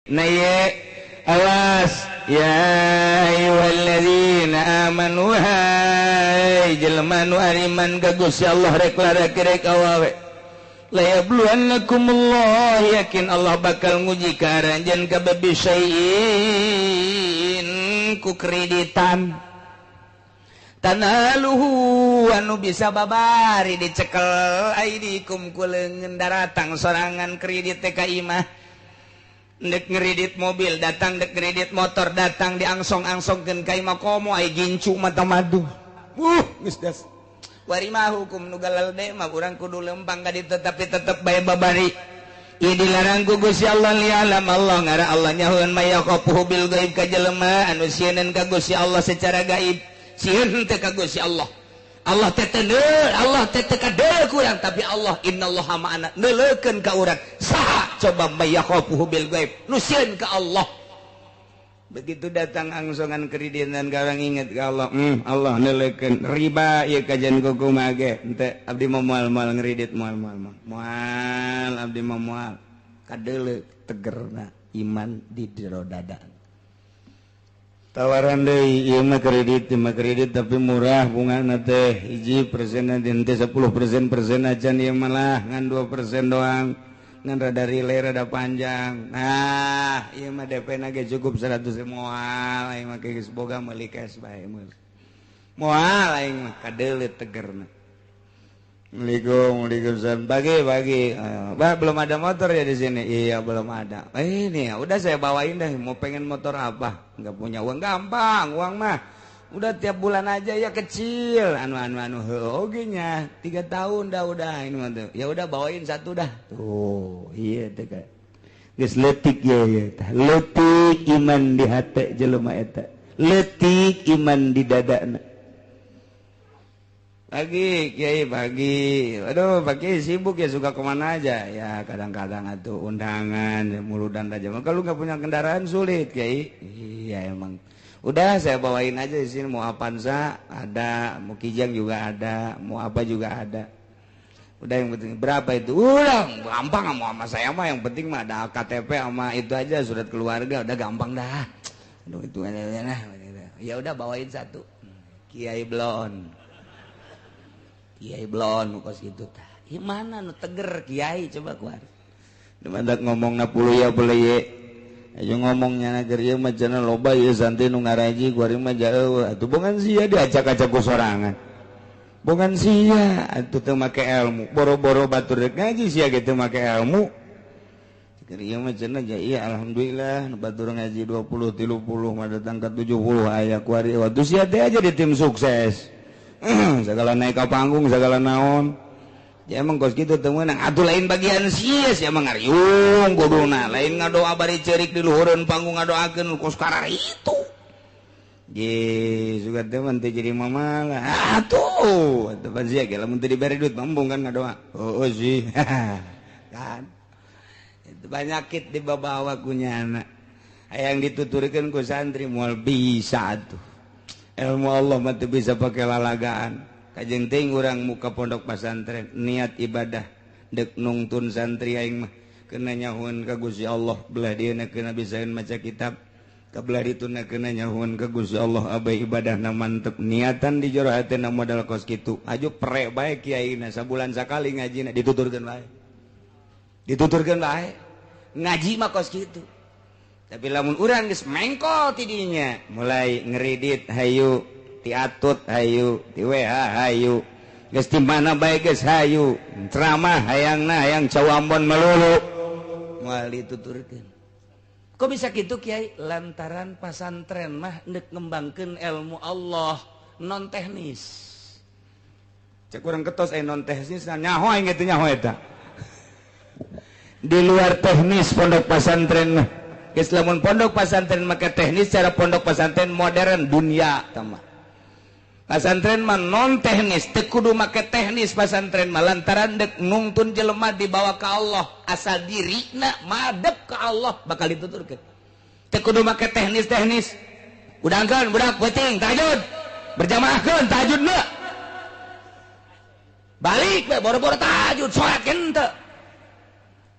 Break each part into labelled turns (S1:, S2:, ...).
S1: Nah ye, awas ya ayyuhalladzina amanu, hai jelema nu ariman ka Gusti Allah, rek lalaki rek awewe, la yabluwannakumullah, yakin Allah bakal nguji ka aranjeun kabeh, bisyai'in ku kreditan, tanaluhu anu bisa babari dicekel, aidikum ku leungeun. Daratang sorangan kredit teh ka imah, dek ngeredit mobil datang, dek kredit motor datang, diangsong-angsongkeun ka imah, komo ai gincu mata madu. Geus das wari mah hukum nu galalde mah urang kudu lempang ka ditu, tapi tetep bae babari. Ieu dilarang ku Gusti Allah. Lialam Allah, ngara Allah nyahoeun, may yakhafuhu bil gaib, ka jelema anu sieun ka Gusti Allah secara gaib. Sieun teh ka Gusti Allah, Allah teh teu, Allah teh teu kadeuleu ku urang, tapi Allah innallaha ma'ana, neuleukeun ka urang. Saha coba may yakhafuhu bil gaib, nu sieun ka Allah? Begitu datang angsongan kreditan, garang inget ke Allah, Allah neuleukeun. Riba ieu kajian kumaha ge henteu, abdi mah moal, moal ngredit, moal, moal, moal, moal, abdi mah moal. Kadeuleu tegerna iman di jero dada. Tawaran deui, ieu mah kredit, ieu mah kredit tapi murah bungana teh, 1% teh 10% persen acan, ieu malah ngan 2% doang, ngan rada relay, rada panjang. Nah, ieu mah DP na ge cukup 100. Moal aing mah, geus boga meuli cash bae, meuli moal aing mah. Kadeuleu tegerna. Assalamualaikum, waalaikumsalam. Pagi, pagi. Bah, belum ada motor ya di sini? Iya, belum ada. Eh, ini ya, udah saya bawain deh. Mau pengen motor apa? Nggak punya uang, gampang, uang mah. Udah tiap bulan aja ya kecil. Anu anu anu, oke nya. 3 tahun dah udah ini mah tuh. Ya udah, bawain satu dah. Tuh, iya tuh kan. Geus leutik ya ya tah. Leutik iman di hate jelema eta. Leutik iman di dadana. Pagi, Kiai, pagi. Aduh, pagi sibuk ya, suka kemana aja? Ya, kadang-kadang atau undangan, muludan aja. Kalau nggak punya kendaraan sulit, Kiai. Iya, emang. Udah saya bawain aja di sini, mau Avanza ada, mau Kijang juga ada, mau apa juga ada. Udah, yang penting berapa itu? Udah, gampang mau sama saya mah, yang penting mah ada KTP sama itu aja, surat keluarga, udah gampang dah. Aduh, itu nah, ya udah bawain satu. Kiai Blon. Kiai Blon kos gitu tah. Mana nu teger kiai coba keluar. Mandak ngomong na puluh ya boleh ye. Ayo ngomongnya nager ieu mah cenah loba ieu santri nu ngaraji, kuari mah jauh. Atuh bongan sia diacak-acak ku sorangan. Bongan sia atuh teu make ilmu. Boro-boro batur rek ngaji, sia ge teu make ilmu. Keur ieu mah cenah ja iya alhamdulillah nu batur ngaji 20 30 mah datang ke 70 aya kuari. Waktu sia teh aja di tim sukses. Segala naik ke panggung, segala naon ya emang kos gitu teu meunang atuh, lain bagian sia, sia mah ngariung kuduna, lain ngadoa bari ceurik di luhureun panggung ngadoakeun kos karar itu. Ye, suka teh mah teu jadi mama lah. Atuh, atuh pan sia ge lamun teu dibere duit embung kan ngadoa. Oh, oh sih. Kan. Itu penyakit dibawa ku nyana. Hayang dituturkeun ku santri moal bisa atuh. Ilmu Allah mah teu bisa pakai lalagaan. Kajeng teuing urang muka pondok pesantren niat ibadah, dek nungtun santri aing mah kena nyahuan ka Gusti Allah, belah dieuna kena bisaeun maca kitab, kabelah dituna kena nyahuan ka Gusti Allah, abai ibadahna mantep, niatan di jero hatena modal kos kitu. Aju prek bae kiaina, sabulan sakali ngajina, dituturkeun bae, dituturkeun bae, ngaji mah kos kitu. Tapi lamun urang geus mengkol tidinya, mulai ngeridit hayu, tiatut hayu, ti WA hayu, geus di mana bae geus hayu, ceramah hayangna hayang cau Ambon melulu, moal dituturkeun. Kok bisa gitu, Kiai? Lantaran pasantren mah ndek ngembangkeun ilmu Allah non teknis. Cek urang ketos eh non teknis nyaho aing teu nyaho eta. Di luar teknis pondok pesantren mah. Geus lamun pondok pesantren maka teknis, cara pondok pesantren modern dunia tama. Pasantren mah non teknis, teu kudu make teknis pasantren mah, lantaran dek nungtun jelema dibawa ke Allah, asal dirina madep ke Allah bakal dituturkeun. Teu kudu make teknis-teknis. Udangkeun budak peuting tahajud. Berjamaahkeun tahajudna. Balik we boro-boro tahajud, salat henteu.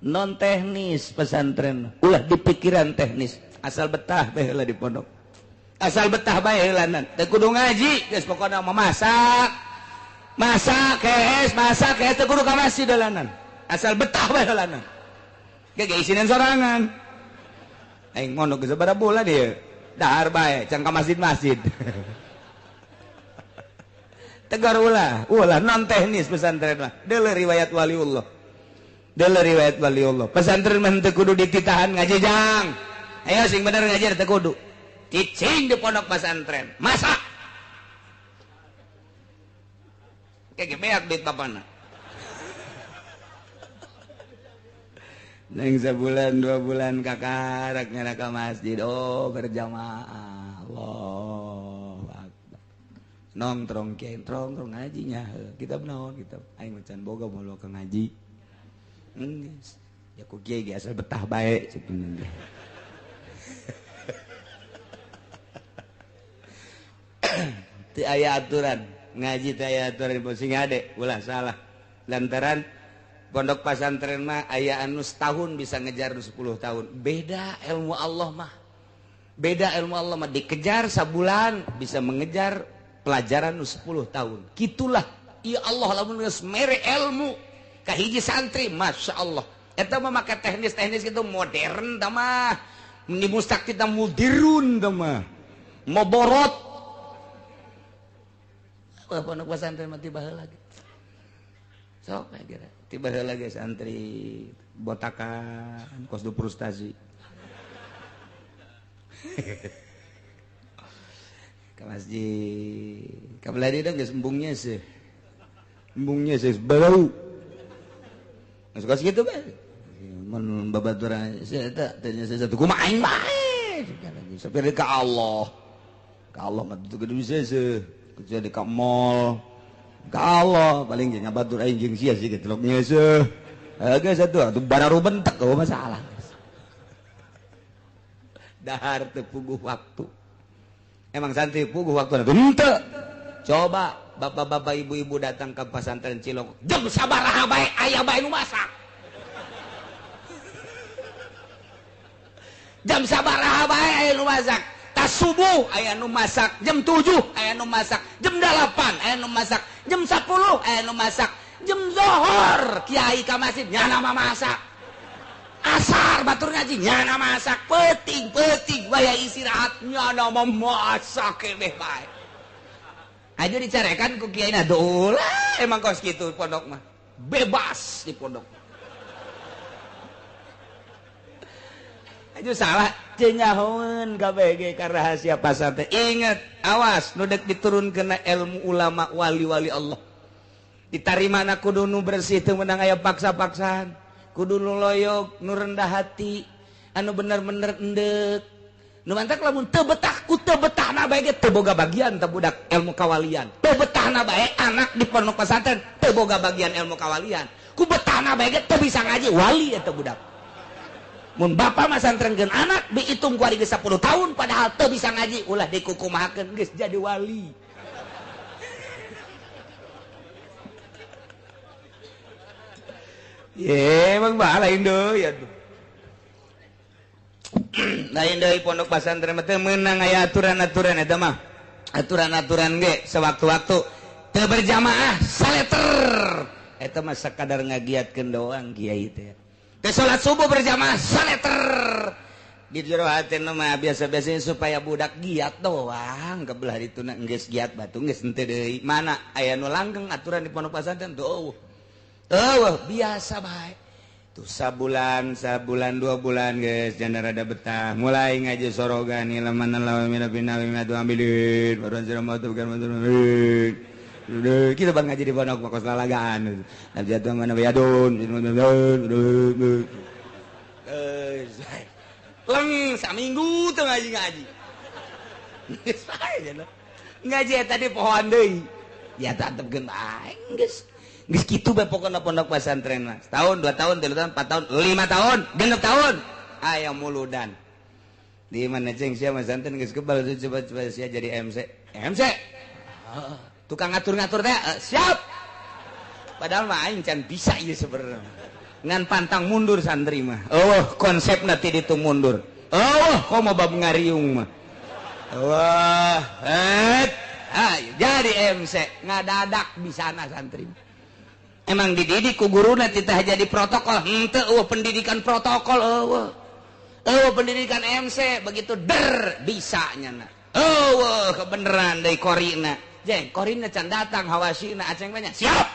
S1: Non teknis pesantren, ulah dipikiran teknis, asal betah bae heula di pondok. Asal betah bae heulanan. Teu kudu ngaji, geus pokona mah masak. Masak kees, masak kees teu kudu ka masjid heulanan. Asal betah bae heulanan. Ge ge isinan sorangan. Aing mondok geus sabaraha bulan ieu. Dahar bae can ka masjid-masjid. Tegar ulah, ulah non teknis pesantren mah. Deuleu riwayat waliullah. Deuleu riwayat waliullah. Pesantren mah teu kudu dititahan ngaji jang. Ayo sing bener ngaji teu kudu. Cicing di pondok pesantren. Masak. Kayak beak duit bapana. Neng sebulan 2 bulan kakarak nyana ka masjid. Oh berjamaah. Allahu akbar. Nongtrong kiai nongtrong ngajinya. Kitab naon kitab. Aing macan boga moal ka ngaji. Ya ku kiai ge asal betah bae cenah. Teu aya aturan, ngaji teu aya aturan sing ade ulah salah. Lantaran pondok pesantren mah aya anu setahun bisa ngejar 10 tahun. Beda ilmu Allah mah. Beda ilmu Allah mah dikejar sabulan bisa mengejar pelajaran 10 tahun. Kitulah ya Allah lamun geus mere ilmu ka hiji santri, Masya Allah. Eta mah make teknis-teknis gitu modern tah mah. Ni mustak kita mudirun tah mah. Moborot. Wah pondok pesantren mah tiba heula ge. Sok kira tiba heula ge santri botakan kos du frustasi. Ka masjid. Ka belah dieu geus embungnya sih. Embungnya sih bau. Masuk kos gitu bae. Mun babaturan saya eta teh satu kumaha aing bae. Sampai ka Allah. Ka Allah mah teu kudu bisa seuh. Kecuali ka mall. Ka Allah paling ge ngabatur aing jeung sia sih geus seuh. Geus atuh atuh bararu bentek eueuh masalah. Dahar teu puguh waktu. Emang santri puguh waktu henteu. Coba bapak-bapak ibu-ibu datang ke pesantren Cilongok jam sabaraha bae aya bae nu masak. Jam sabaraha bae aya nu masak. Tas subuh aya nu masak, jam 7 aya nu masak, jam 8 aya nu masak, jam 10 aya nu masak, jam zohor kiai ka masjid nyana mah masak. Asar batur ngaji nyana masak, peuting-peuting waya istirahat nyana mah masak keneh bae. Aja dicarekan ku kiai na dolah emang kos kitu pondok mah. Bebas di pondok. Aja salah cenyahoeun kabeh ka rahasia pasantren. Ingat, awas nu deuk diturunkeun ilmu ulama wali-wali Allah. Ditarimana kudu nu bersih teu meunang aya paksa-paksaan. Kudu nu loyok, nu rendah hati, anu bener-bener endek. Nu mantak lamun teu betah ku teu betahna bae ge teu boga bagian teu budak ilmu kawalian. Teu betahna bae anak di pondok pesantren teu boga bagian ilmu kawalian. Ku betahna bae ge teu bisa ngaji wali eta budak. Mun bapa masantrenkeun anak diitung ku ari geus 10 tahun padahal teu bisa ngaji ulah dikukumahakeun geus jadi wali. Ye emang bah lain deui atuh. Lain deui pondok pesantren mah teu meunang aya aturan-aturan eta mah. Aturan-aturan ge sewaktu-waktu teu berjamaah saleter. Eta mah sakadar ngagiatkeun doang kiai teh. Teu salat subuh berjamaah saleter. Di jero hatena mah biasa-biasanya supaya budak giat doang kebelah dituna geus giat batu geus henteu deui. Mana aya nu langgeng aturan di pondok pesantren tuh. Eueuh biasa bae. Tuh sabulan, sabulan 2 bulan guys, jangan rada betah. Mulai ngaji sorogan ilaman lawa mina bina mina tu ambilin, baruan siram batu bukan batu. Kita bang ngaji di pondok makos lalagaan. Nabi jatuh mana bayadun, leng saminggu tuh ngaji-ngaji. Ngaji tadi pohon deui. Ya tetep aing geus. Geus kitu bae pokona pondok pesantren mah. Setahun, 2 tahun, 3 tahun, 4 tahun, 5 tahun, 6 tahun. Aya muludan. Di mana ceng sia masantren geus kebal coba-coba sia jadi MC. MC. Tukang ngatur-ngatur teh siap. Padahal mah aing can bisa ieu sebenarnya. Ngan pantang mundur santri mah. Oh, konsepna ti ditu mundur. Oh, komo bab ngariung mah. Wah, ayo jadi MC ngadadak di sana santri. Emang dididik ku guruna titah jadi protokol. Henteu eueuh pendidikan protokol eueuh. Eueuh pendidikan MC begitu der bisa nyana. Eueuh kebeneran deui korina. Jeng, korina can datang hawasina aceng banyak. Siap.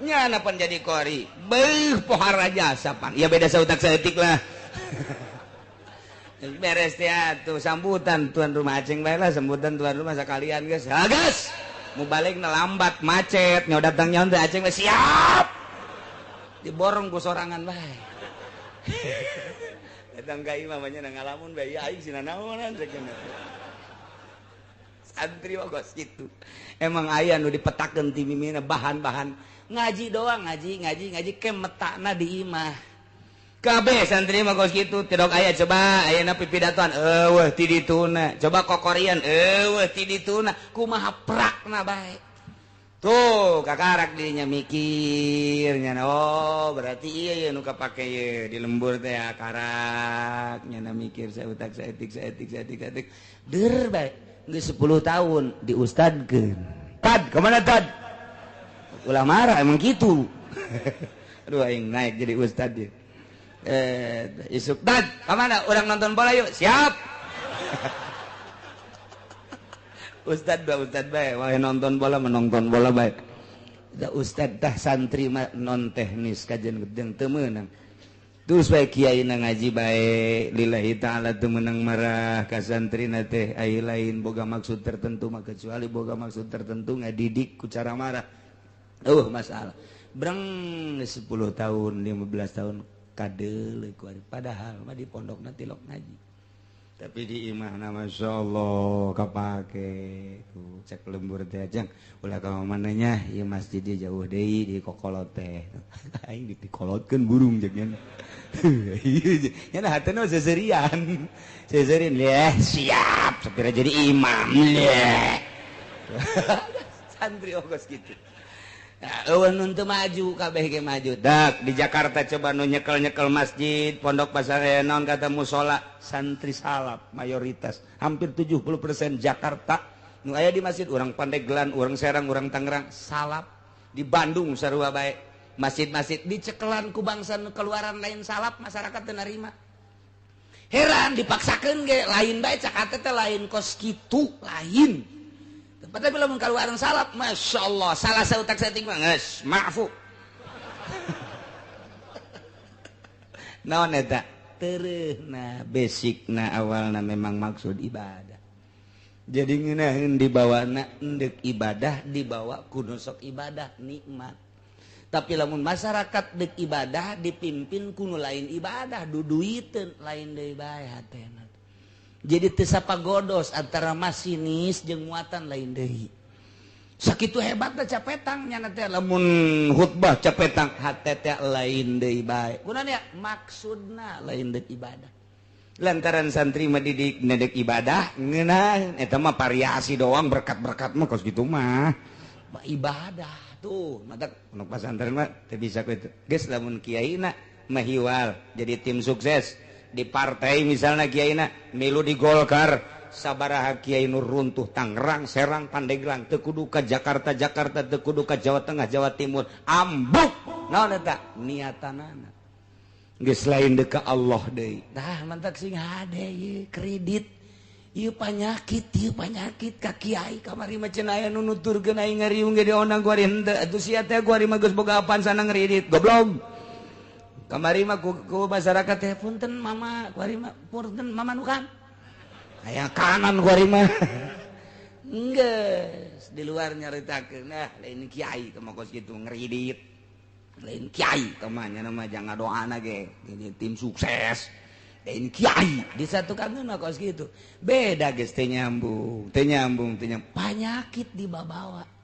S1: Nyana pan jadi kori. Beuh pohara jasa pan. Ya beda sautak saeutik lah. Beres teh atuh sambutan tuan rumah aceng bae lah, sambutan tuan rumah sakalian geus. Ha geus. Mau balik lambat macet, nyawa datang nyawa teh aceng bae siap. Diborong ku sorangan bae. Datang ka imah mah nya ngalamun bae aing sina naonan cek. Santri mah kos kitu. Emang aya nu dipetakeun ti mimina bahan-bahan ngaji doang, ngaji ngaji ngaji ke metakna di imah. Kabeh santri mah kos kitu tidok aya coba ayeuna pipidatoan eueuh ti dituna, coba kokorian eueuh ti dituna, kumaha prakna bae. Tuh kakarak dirinya mikir nyana, oh berarti iya ya nu kapake ye di lembur teh karak nyana mikir sautak saeutik saeutik saeutik saeutik der bae geus 10 tahun diustadkeun. Tad kemana tad? Ulah marah emang gitu. Aduh aing naik jadi ustad dia. Isuk tad kemana orang nonton bola yuk siap. Ustad ba ustad bae wae nonton bola menonton bola bae. Da ustad tah santri mah non teknis kajian gedeng teu meunang. Terus bae kiai na ngaji bae lillahi taala teu meunang marah ka santrina teh ai lain boga maksud tertentu mah kecuali boga maksud tertentu ngadidik ku cara marah. Masalah. Breng 10 tahun 15 tahun kadeuleuh ku ari padahal mah di pondokna tilok ngaji. Tapi di imahna Masya Allah kapake tuh cek lembur teh ajang ulah ka mana nya ieu masjid dia jauh deui di kokolot teh aing dikolotkeun burung jeung nya nya hatena seserian seserian leh siap sapira jadi imam leh santri ogos kitu. Eueuh nu teu maju kabeh ge maju. Dak di Jakarta coba nu nyekel-nyekel masjid, pondok pasar naon kata musola, santri salaf mayoritas hampir 70% Jakarta nu aya di masjid urang Pandeglang, urang Serang, urang Tangerang salaf. Di Bandung sarua bae. Masjid-masjid dicekelan ku bangsa nu keluaran lain salaf masyarakat teu narima. Heran dipaksakeun ge lain bae cak hate teh lain kos kitu lain. Tapi lamun kaluaran salaf, Masya Allah, salah sautak saeutik mah geus ma'fu. Naon eta? Tereuhna basicna awalna memang maksud ibadah. Jadi ngeunaheun dibawana endek ibadah dibawa ku nu sok ibadah nikmat. Tapi lamun masyarakat dek ibadah dipimpin ku nu lain ibadah duduiteun lain deui bae hatena. Jadi teu sapagodos antara masinis jeung muatan lain deui. Sakitu hebatna capetang nyana teh lamun khutbah capetang hate teh lain deui bae. Kunaon ya maksudna lain deui ibadah. Lantaran santri mah didik nedek ibadah ngeunah eta mah variasi doang berkat-berkat mah kos kitu mah. Ibadah tuh matak pondok pesantren mah teu bisa kitu. Geus lamun kiaina mahiwal jadi tim sukses. Di partai misalnya kiaina milu di Golkar sabaraha kiai nu runtuh Tangerang Serang Pandeglang teu kudu ka Jakarta Jakarta teu kudu ka Jawa Tengah Jawa Timur ambuk naon eta niatanana geus lain deuk ka Allah deui tah mantak sing hade ieu kredit ieu panyakit ka kiai kamari mah cenah aya nu nuturkeun aing ngariung ge diondang ku ari henteu atuh sia teh ku ari mah geus boga apaan sana ngredit goblok. Kamari mah ku masyarakat teh punten mama kuari mah punten mama nu kan aya kanan kuari mah geus di luar nyaritakeun nah lain kiai teh mah kos kitu ngridit lain kiai teh mah nya mah jangan doana ge jadi tim sukses lain kiai disatukan mah kos kitu beda geus teu nyambung teu nyambung teu nyambung panyakit dibabawa.